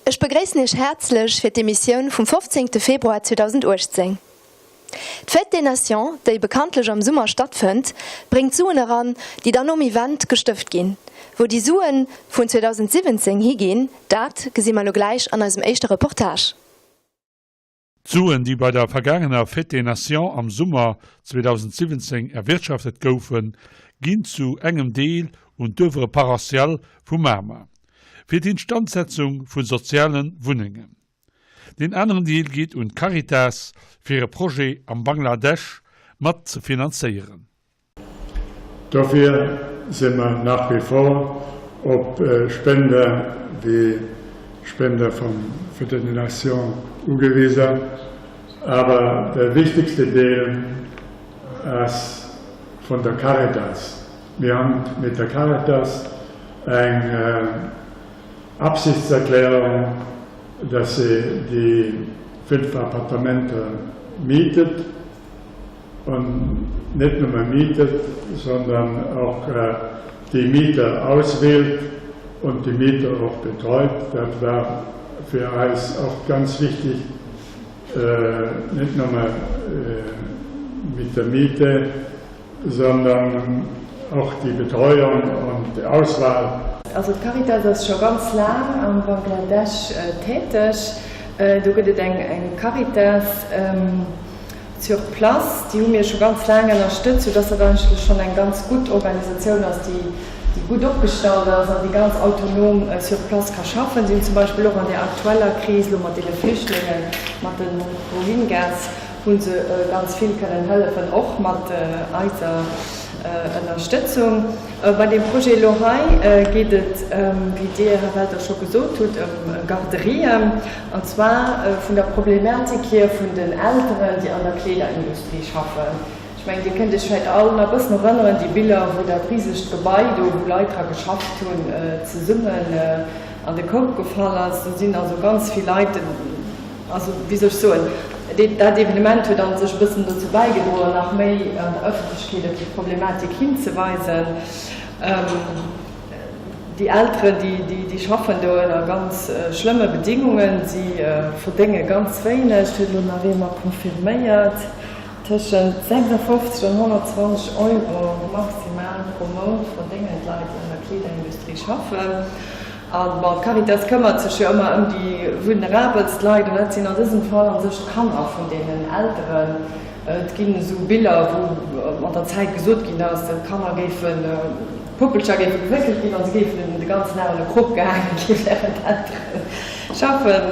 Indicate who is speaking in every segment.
Speaker 1: Ech begréissen Iech häerzlech fir d'Emissioun vum 15 Februar 2018. D'Fête des Nations, déi bekanntlech am Summer stattfënnt, bréngt Suen eran, déi dann nom Event gestëft ginn. Wou déi Suen vun 2017 higinn, dat gesi mer elo gläich an eisem éischte Reportage.
Speaker 2: D'Suen, déi bei der vergaangener Fête des Nations am Summer 2017 erwirtschaftet goufen, ginn zu engem Deel un d'Oeuvre paroissiale vu Mamer fir d'Instandsetzung vu soziale Wunnengen. Deen aneren Deel geet un d'Caritas fir e Projet am Bangladesch mat ze finanzéieren.
Speaker 3: Dofir si mer nach wie vor op Spender wéi Spender vum Fête des Nations ugewisen. Awer de wichtigste Deel ass vun der Caritas. Mir hunn mit der Caritas eng Absichtserklärung, dass se déi 5 Appartementer mietet. An net nëmme mietet, sondern och déi Mieter auswählt und die Mieter och betreut. Dat war fir eis och ganz wichtig, net nëmme mit der Miete, sondern och déi Betreuung und die Auswahl.
Speaker 4: Also d'Caritas ass scho ganz laang am Bangladesch täteg. Do gëtt et eng Caritas. Sur place, déi hu mir scho ganz laang ënnerstëtzt, soudass dat eigentlech schonn eng ganz gutt Organisatioun ass, déi déi gutt opgestallt ass an déi ganz autonom sur place ka schaffen. Si hunn zum Beispill och an där aktueller Kris elo mat deene Flüchtlingen, mat de Rohingyas, hu se ganz vill kënnen hëllefen, och mat eiser Ënnerstëtzung. Bei deem Projet elo hei geet et, wéi Dir, Här Welter, scho gesot hutt, ëm Garderien, an zwar vun der Problematik hier vun den Elteren, déi an der Kleederindustrie schaffen. Ech mengen, Dir kënnt Iech vläicht all nach e bëssen erënneren, déi Biller, wou dat risegt Gebai do, wou Leit dra geschafft hunn, zesummen an de Koup gefall ass. Do sinn also ganz vill Leit, Also, wéi soll ech soen, dat Evenement huet a sech e bëssen dozou bäigedroen, nach méi an der Ëffentlechkeet op déi Problematik hinzeweisen. Déi Elteren, déi schaffen do ënner ganz schlëmme Bedingungen, si verdénge ganz wéineg, huet elo nach ee mer confirméiert, tëschent 56 an 120 Euro maximal pro Mount verdéngen d'Leit, déi an der Kleederindustrie schaffen. A bon, d'Caritas këmmert sech jo ëmmer ëm déi vulnerabelst Leit, an dat sinn an dësem Fall a sech d'Kanner vun deenen Elteren. Et ginn esou Biller, wou mat der Zäit gesot ginn ass, d'Kanner géifen, d'Puppelcher géife gewéckelt ginn a se géifen de ganzen Dag an e Krop gehaange gi während d'Eltere schaffen.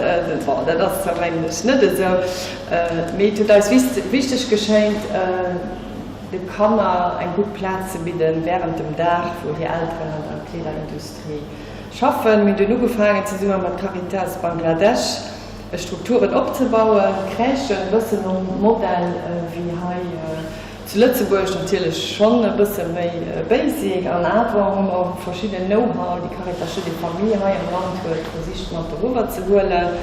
Speaker 4: Bon, dat ass zwar mengen ech net esou, mee et huet eis wichteg geschéint, de Kanner eng gutt Plaz ze bidden während dem Dag, wou hir Elteren an der Kleederindustrie Schaffen. Mir hunn dunn ugefaangen zesumme mat Caritas Bangladesch Strukturen opzebauen, Crèchen, e bëssen nom Modell wéi hei zu Lëtzebuerg, natierlech schonn e bësse méi basic. An awer hu mer och verschidden Know-how, déi Caritas Jeunes et Familles hei am Land huet, versicht mat eriwwer ze huelen,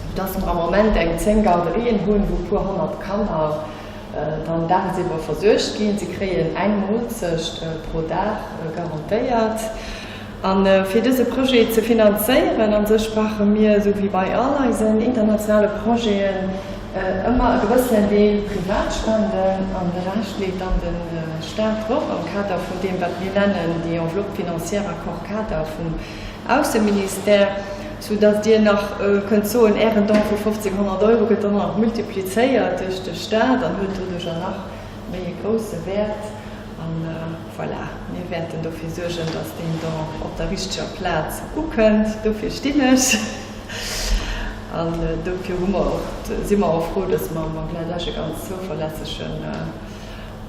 Speaker 4: soudass mer am Moment eng 10 Garderien hunn, wou e puer 100 Kanner dann dagsiwwer versuergt ginn. Si kréien eng Moolzecht pro Dag garantéiert. A fir dëse Projet ze finanzéieren, a sech brauche mir, esou wéi bei all eisen internationale Projeten, ëmmer e gewëssenen Deel Privatspenden an de Rescht leet dann de Staat drop am Kader vun deem, wat mir nennen déi Enveloppe financière accord cadre vum Ausseministère, sou datt Dir nach kënnt soen, Ären Don vu 1.500 Euro gëtt dann och nach multiplizéiert duerch de Staat an huet doduercher nach méi e grousse Wäert. An voilà, mir wäerten dofir suergen, datt deen Don op der richteger Plaz ukënnt. Dofir stinn ech. An dofir hu mer och, si mer och frou, datt mer am Bangladesch e ganz zouverlässege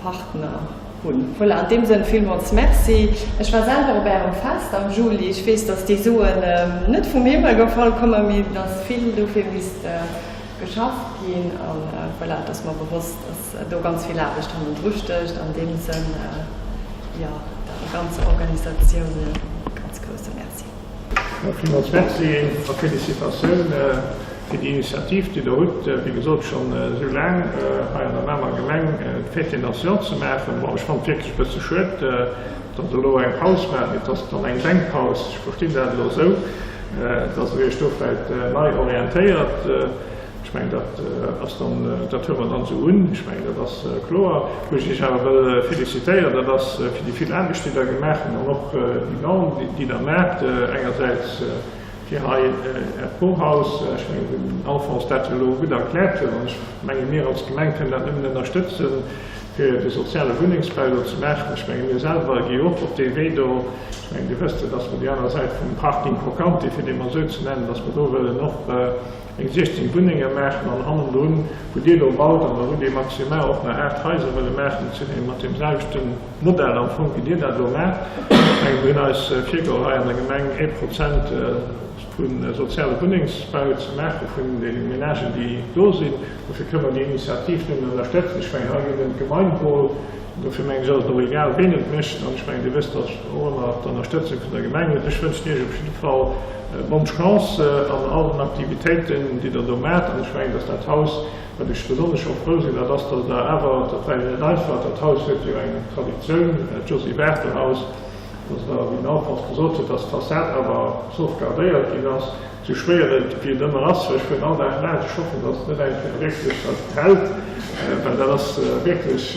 Speaker 4: Partner hunn. Voilà, an deem Sënn villmools Merci. Ech war selwer op Ärem Fest am Juli. Ech weess, dass déi Suen net vum Himmel gefall kommen, mee dass vill dofir misst geschafft ginn. A voilà, et ass mer bewosst, dass do ganz vill Aarbecht hannendru stécht. An deem Sënn, jo, der ganzer Organisatioun e ganz grousse Merci.
Speaker 5: Villmools Merci a Felicitatioun fir déi Initiativ, déi Der hutt, wéi gesot, schonn esou laang hei an der Mamer Gemeng d'Fête des Nations ze maachen. Bon, ech fannen et wierklech e bësse schued, datt Der elo eng Paus maacht, mee et ass dann eng Denkpaus, ech verstinn dat elo esou. Dass Der Iech do vläicht nei orientéiert. Ech mengen, dat ass dann, dat huele mer dann esou un. Ech mengen, dat ass kloer. Wou ech Iech awer wëll félicitéieren, dat ass fir déi vill Aarbecht, déi Der gemaach hutt an och déi Norm, déi Der maacht, engersäits fir hei Äert Porhaus. Ech mengen, wou den Alphonse dat jo elo gutt erkläert huet, an ech menge mir als Gemeng kënnen dat nëmmen ënnerstëtzen, fir de soziale Wunnengsbau do ze maachen. Ech menge mir selwer gi jo och op dee Wee do. Ech mengen, Dir wësst jo, dass mer déi aner Säit vum Parking Crocanti, fir dee mol esou ze nennen, dass mer do wëllen och eng 16 Wunnenge maachen an hannendrun, wou Dir do baut, an der Rue des Maximains och nach 8 Haiser wëlle maachen zu deem, mat deem selwechte Modell am Fong, wéi Dir dat elo maacht. Ech menge mir hunn eis virgeholl hei an der Gemeng ee Prozent vu soziale Wunnengsbau ze maache vun deene Menagen, déi do sinn. Dofir kënne mer déi Initiativ nëmmen ënnerstëtzen. Ech mengen, hei geet et ëm d'Gemeinwohl. Dofir mengen ech, ass et och egal, ween et mécht. An ech mengen, Dir wësst, datt och ëmmer d'Ënnerstëtzung vun der Gemeng hutt. Ech wënschen Iech op jidde Fall bonne Chance an all den Aktivitéiten, déi Der do maacht. An ech mengen, datt dat Haus, wat ech besonnesch och frou sinn, dat ass, datt Der awer, dat war jo net einfach, dat Haus huet jo eng Traditioun, d'Josy Barthel-Haus, datt Der, wéi den Alphonse gesot huet, datt d'Fassad awer sauvegardéiert ginn ass. Sou schwéier et wéi et ëmmer ass, well ech fueren all Dag laanscht, ech hoffen, dass et net eng Kéier wierklech, dass et hält, well dat ass wierklech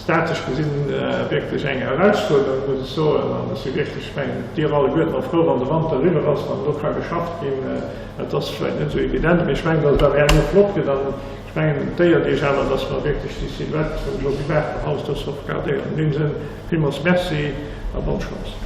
Speaker 5: statesch gesinn wierklech eng Erausfuerderung, muss ech soen. An ech si wierklech, ech mengen, Dir alleguerten och frou, wann de Wanter eriwwer ass, wann do ka geschafft ginn. Et ass vläicht net esou evident, mee ech mengen, dass et awer herno flott gëtt. An ech mengen, et éiert Iech awer, dass mer wierklech déi Silhouette vum Josy Barthel Haus do sauvegardéieren. An deem Sënn villmools Merci a bonne chance.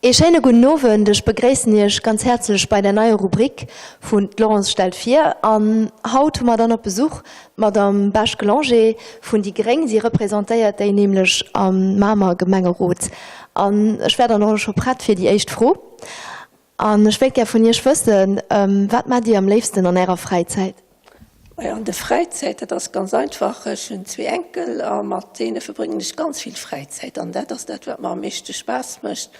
Speaker 1: Ee schéine gudden Owend, ech begréissen Iech ganz häerzlech bei der neier Rubrik vun D'Laurence stellt vir. An haut hu mer dann op Besuch D'Madame Besch-Gelanger vun déi gréng, si representéiert déi nämlech am Mamer Gemengerot. An ech wär dann och elo scho prett fir déi éischt Fro. An ech wéilt gär vun Iech wëssen, Wat maacht Dir am léifsten an Ärer Fräizäit?
Speaker 6: Majo, an der Fräizäit, dat ass ganz einfach, ech hunn zwee Enkel a mat deene verbréngen ech ganz vill Fräizäit an dat ass dat, wat mer am meeschte Spaass mécht.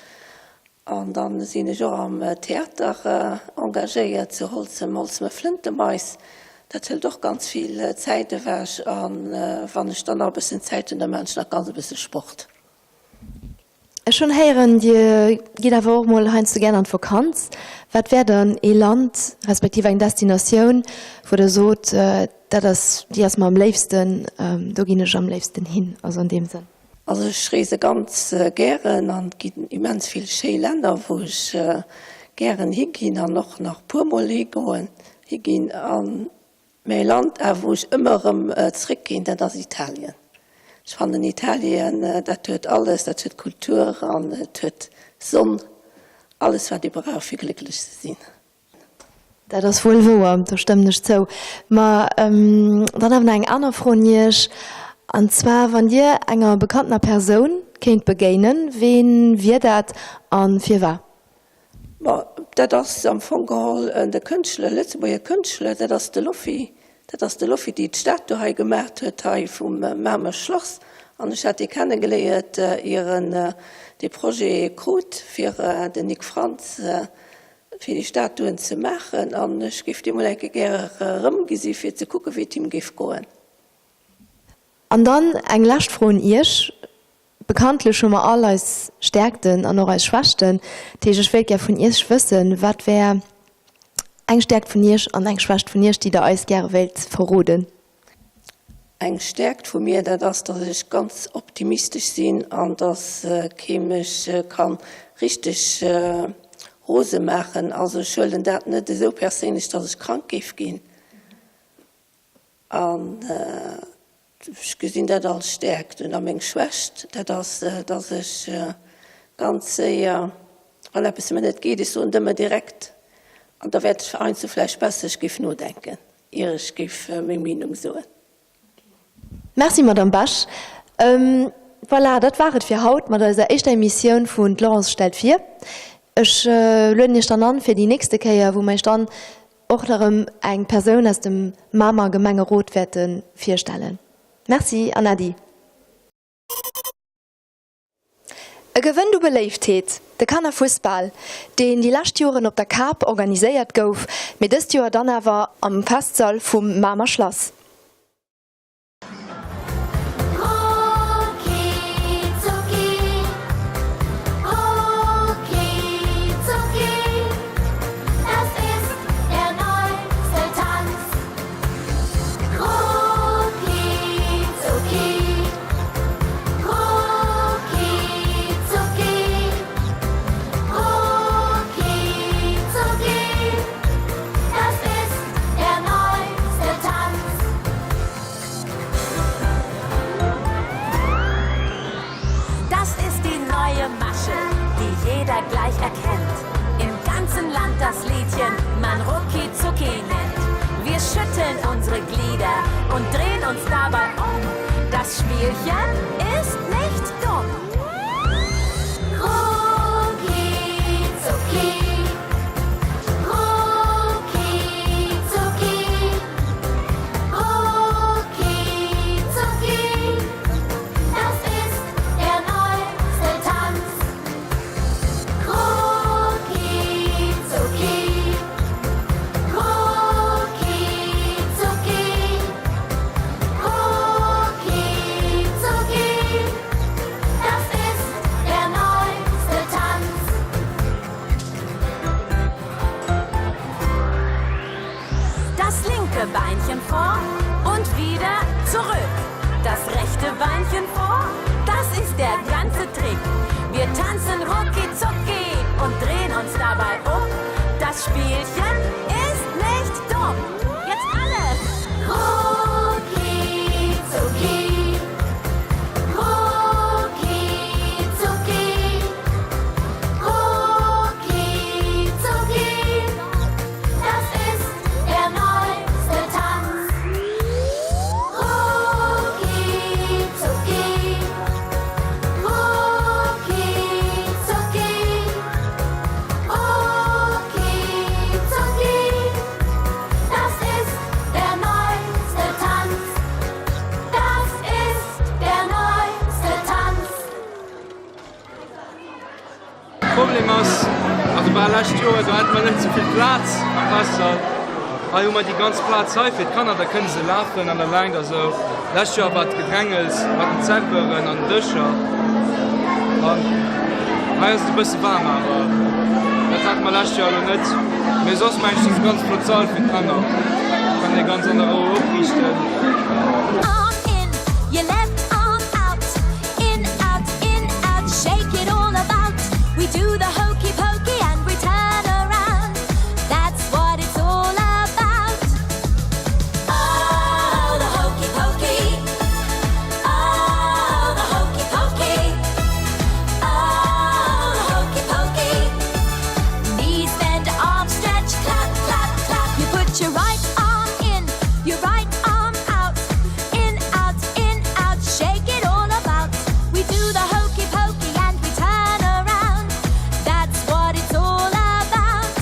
Speaker 6: An dann sinn ech och am Theater engagéiert zu Holzem, Holzemer Flëntemais. Dat hëlt och ganz vill Zäit ewech. A wann ech dann nach e bëssen Zäit hunn, da maachen ech nach ganz e bësse Sport.
Speaker 1: Ech hunn héieren, Dir gitt awer och mol heiansdo gär an d'Vakanz. Wat wär dann ee Land, respektiv eng Destinatioun, wou Der sot, dat ass, déi ass mer am léifsten, do ginn ech am léifsten hin, also an deem Sënn?
Speaker 6: Also ech reese ganz gären an et ginn immens vill schéi Länner wou ech gären higinn an och nach puer mol higoen, higinn. An mä ee Land awer wou ech ëmmer erëm zréck ginn, dat ass Italien. Ech fannen Italien, dat huet alles, dat huet Kultur an et huet Sonn, alles wat ee brauch fir glécklech ze sinn.
Speaker 1: Dat ass wuel wouer, do stëmmen ech zou. Ma dann awer nach eng aner Fro un Iech, an zwar, Wann Dir enger bekanntener Persoun kéint begéinen, ween wier dat a firwat?
Speaker 6: Ma dat ass am Fong geholl de Kënschtler, Lëtzebuerger Kënschtler, dat ass de Lofy. Dat ass de Lofy, dee d'Statu hei gemaacht huet, hei vum Mamer Schlass. An ech hat dee kennegeléiert, ier en dee Projet krut fir den Nic Frantz fir déi Statuen ze maachen an ech géif déi mol eng Kéier gäre erëmgesi fir ze kucke wéi et him géif goen.
Speaker 1: An dann eng lescht Fro un Iech, Bekanntlech hu mer all eis Stäerkten an och eis Schwächten. Dat heescht, ech wéilt gär vun Iech wëssen, wat wär eng Stäerkt vun Iech an eng Schwächt vun Iech, déi Der eis gäre wéilt verroden?
Speaker 6: Eng Stäerkt vu mir, dat ass, datt ech ganz optimistesch sinn an datt kee mech ka richteg rose maachen. Also ech huelen dat net esou perséinlech, datt ech krank géif ginn. An ech gesinn dat als Stäerkt un. A meng Schwächt, dat ass, datt ech ganz séier, wann eppes mir net geet, ech soen et ëmmer direkt an da wäert ech heiansdo vläicht besser, ech géif nodenken. Ier ech géif meng Meenung soen.
Speaker 1: Merci Madame Bech. Voilà, dat war et fir haut mat eiser éischter Emissioun vun D'Laurence stellt vir. Ech lueden Iech dann an fir déi nächste Kéier, wou mer Iech dann och erëm eng Persoun aus dem Mamer Gemengerot wäerte virstellen. Merci an Äddi. E gewënnt u Beléiftheet, de Kannerfuesbal, deen déi lescht Joren op der Kap organiséiert gouf, mee dëst Joer dann awer am Festsall vum Mamer Schlass.
Speaker 7: Das ist die neue Masche, die jeder gleich erkennt. Im ganzen Land das Liedchen man Rucki Zucki nennt. Wir schütteln unsere Glieder und drehen uns dabei um. Das Spielchen ist nicht dumm.
Speaker 8: Rucki Zucki, Rucki Zucki, Rucki Zucki, das ist der neueste Tanz. Rucki Zucki, Rucki Zucki, Rucki Zucki, das ist der neueste Tanz.
Speaker 7: Das linke Beinchen vor und wieder zurück. Das rechte Beinchen vor, das ist der ganze Trick. Wir tanzen rucki zucki und drehen uns dabei um. Das Spielchen ist nicht dumm. Jetzt alle!
Speaker 8: Rucki zucki, Rucki zucki, Rucki zucki, das ist der neueste Tanz. Rucki zucki, Rucki zucki, Rucki zucki, das ist der neueste Tanz. Das ist der neueste Tanz.
Speaker 9: Problem ass, also war lescht Joer, do hate mer net esou vill Plaz am Festsall. Hei hu mer déi ganz Plaz hei fir d'Kanner, da kënne se lafen an der Längt a sou. Lescht Joer war d'Gedrängels mat den Serveuren an den Dëscher an hei ass et e bësse waarm awer dat hate mer lescht Joer elo net. Mee soss mengen ech, dat ass e ganz flott Sall fir d'Kanner, kann ee ganz an der Rou opriichten.
Speaker 8: Arm in, your left arm out, in, out, in, out, shake it all about. We do the hokey pokey and we turn around, that's what it's all about. Oh, the hokey pokey, oh, the hokey pokey, oh, the hokey pokey. Knees bend, arms stretch, clap, clap, clap. You put your right arm in, your right arm out, in, out, in, out, shake it all about. We do the hokey pokey and we turn around. That's what it's all about.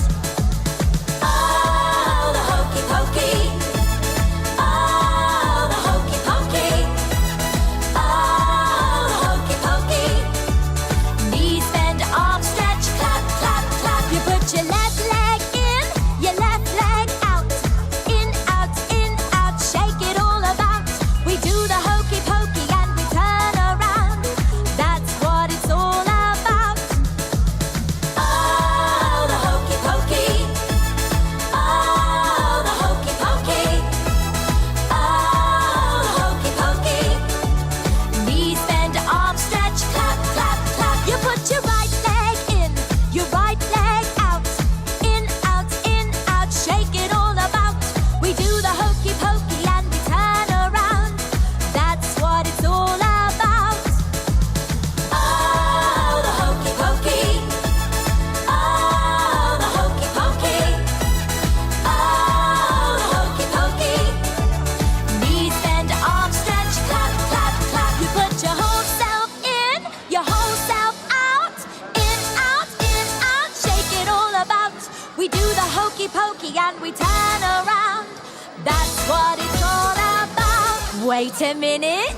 Speaker 8: Oh, the hokey pokey. Oh, the hokey pokey. Oh, the hokey pokey. Knees bend, arms stretch, clap, clap, clap. You put your left leg in, your left leg out. In, out, in, out, shake it all about. We do the hokey pokey and we turn around. That's what it's all about. Oh, the hokey pokey. Oh, the hokey pokey. Oh, the hokey pokey. Knees bend, arms stretch, clap, clap, clap. You put your right leg in, your right leg out. In, out, in, out, shake it all about. We do the hokey pokey and we turn around. That's what it's all about. Oh, the hokey pokey. Oh, the hokey pokey. Oh, the hokey pokey. Knees bend, arms stretch, clap, clap, clap. You put your whole self in, your whole self out. In, out, in, out, shake it all about. We do the hokey pokey and we turn around. That's what it's all about. Wait a minute.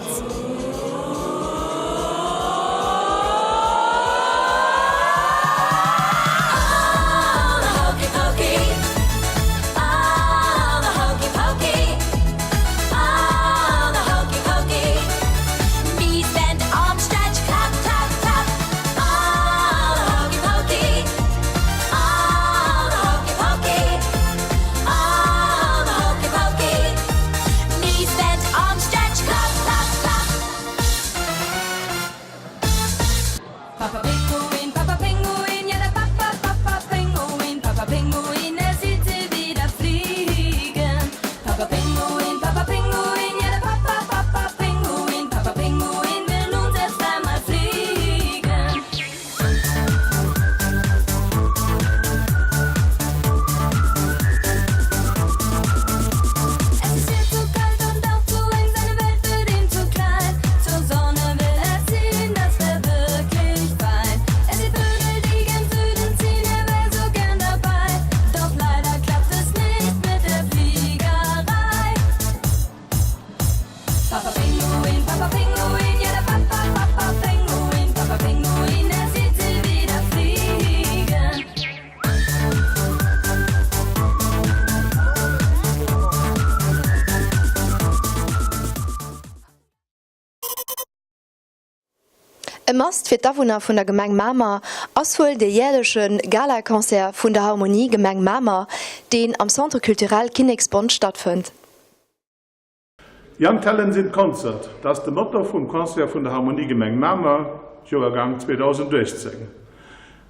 Speaker 1: E Must fir d'Awunner vun der Gemeng Mamer ass wuel de jäerleche Galaconcert vun der Harmonie Gemeng Mamer, deen am Centre Culturel Kinneksbond stattfënnt.
Speaker 10: Young Talents in Concert, dat ass de Motto vum Concert vun der Harmonie Gemeng Mamer, Joergang 2018.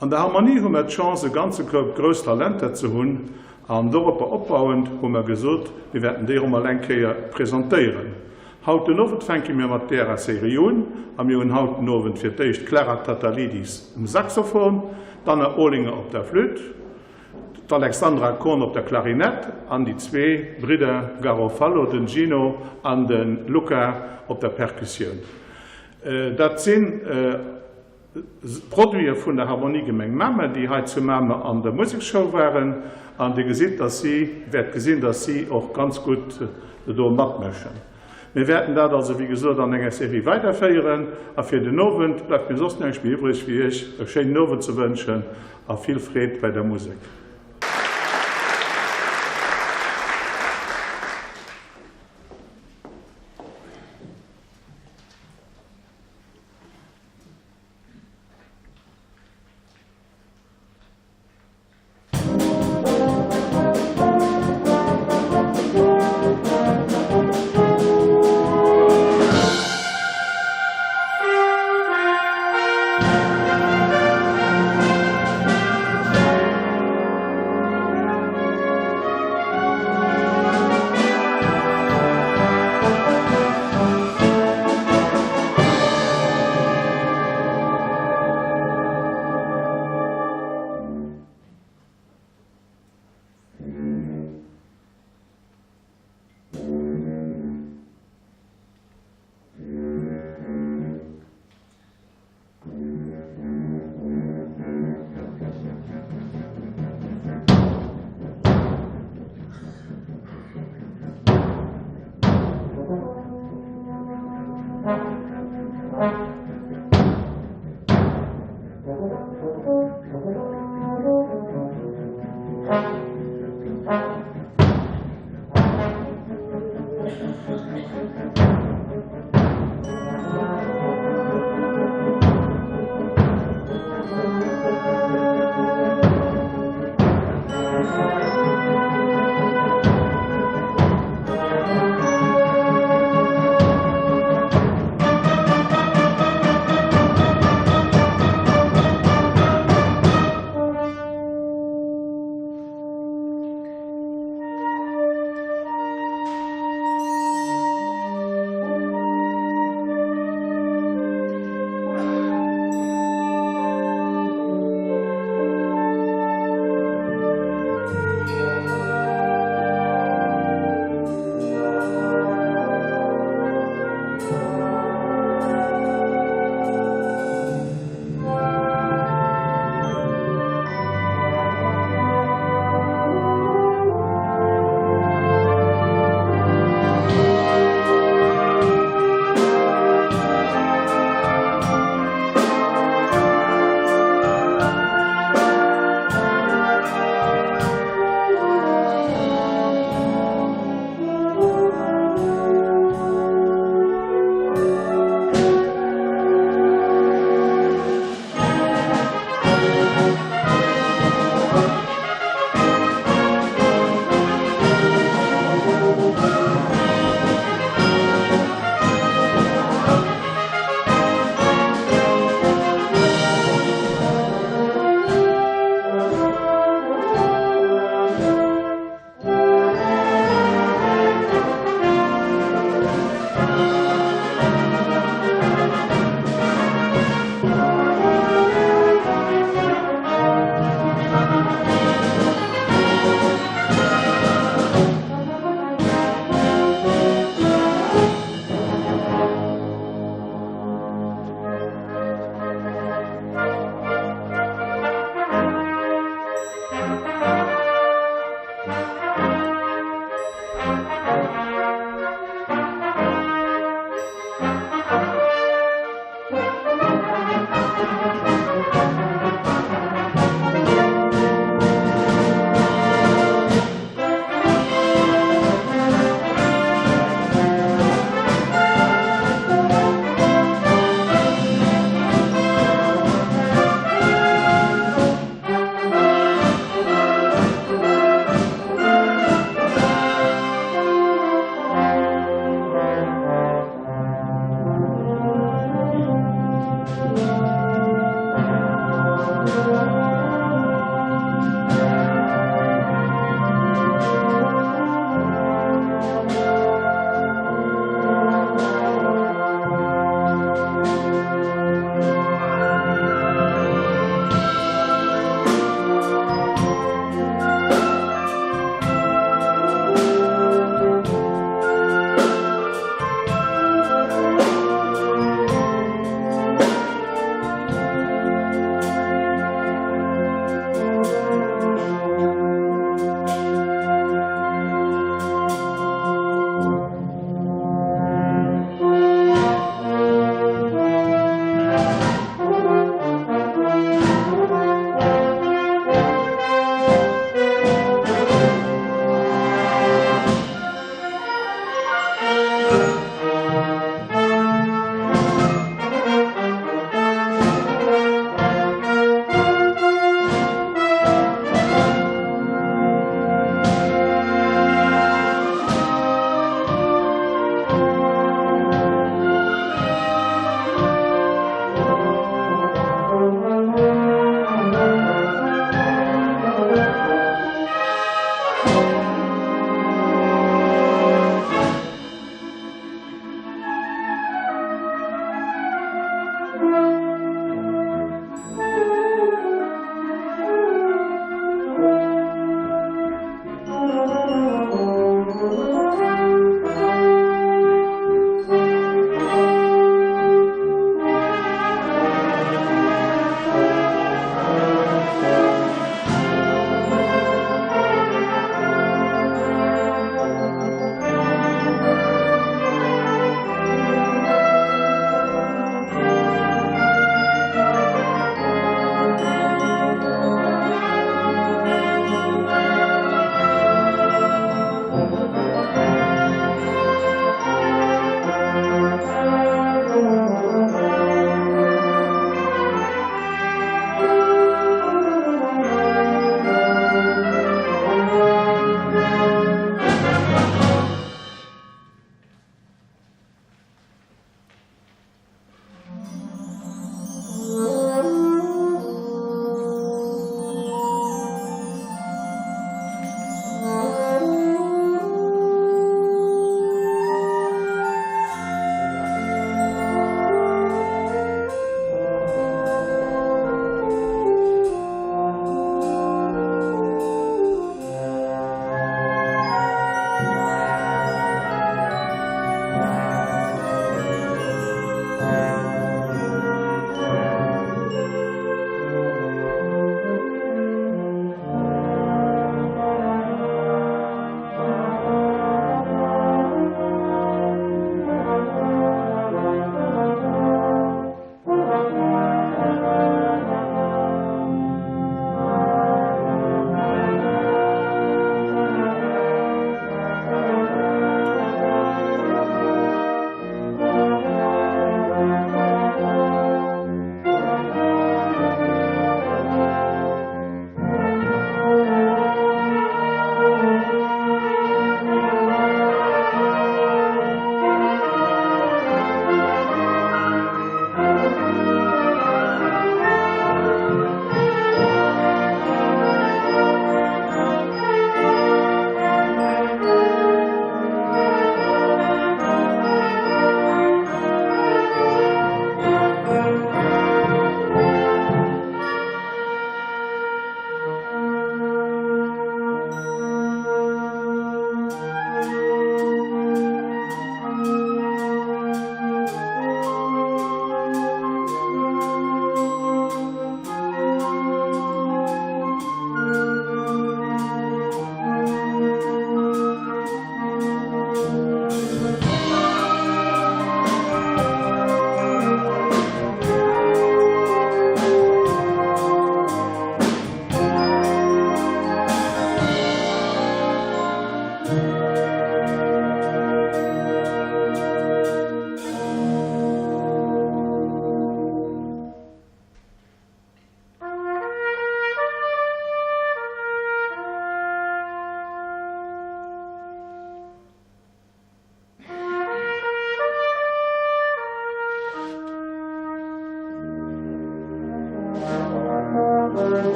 Speaker 10: An der Harmonie hu mer d'Chance e ganze Koup grouss Talenter ze hunn an doropper opbauend hu mer gesot, mir wäerten déi och mol eng Kéier presentéieren. Haut den Owend fänke mir mat därer Serie un a mir hunn haut den Owend fir d'éischt d'Clara Tatalidis um Saxophon, d'Anna Olinger op der Flütt, d'Alexandra Kohn op der Klarinett an déi zwee Bridder Garofalo, den Gino an de Luca op der Perkussioun. Dat sinn Produite vun der Harmonie Gemeng Mamer, déi hei zu Mamer an der Museksschoul waren. An Dir gesitt, dass si, wäert gesinn, dass si och ganz gutt do matmëschen. Mir wäerten dat also, wéi gesot, an enger Serie weiderféieren. A fir den Owend bleift mir soss näischt méi iwwreg, wéi Iech e schéinen Owend ze wënschen a vill Freed bei der Musek.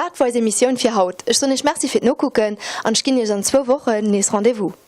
Speaker 1: Dat wor eis Emissioun fir haut. Ech soen iech Merci fir d'Nokucken an ech ginn iech an zwou Wochen nees Rendez-vous.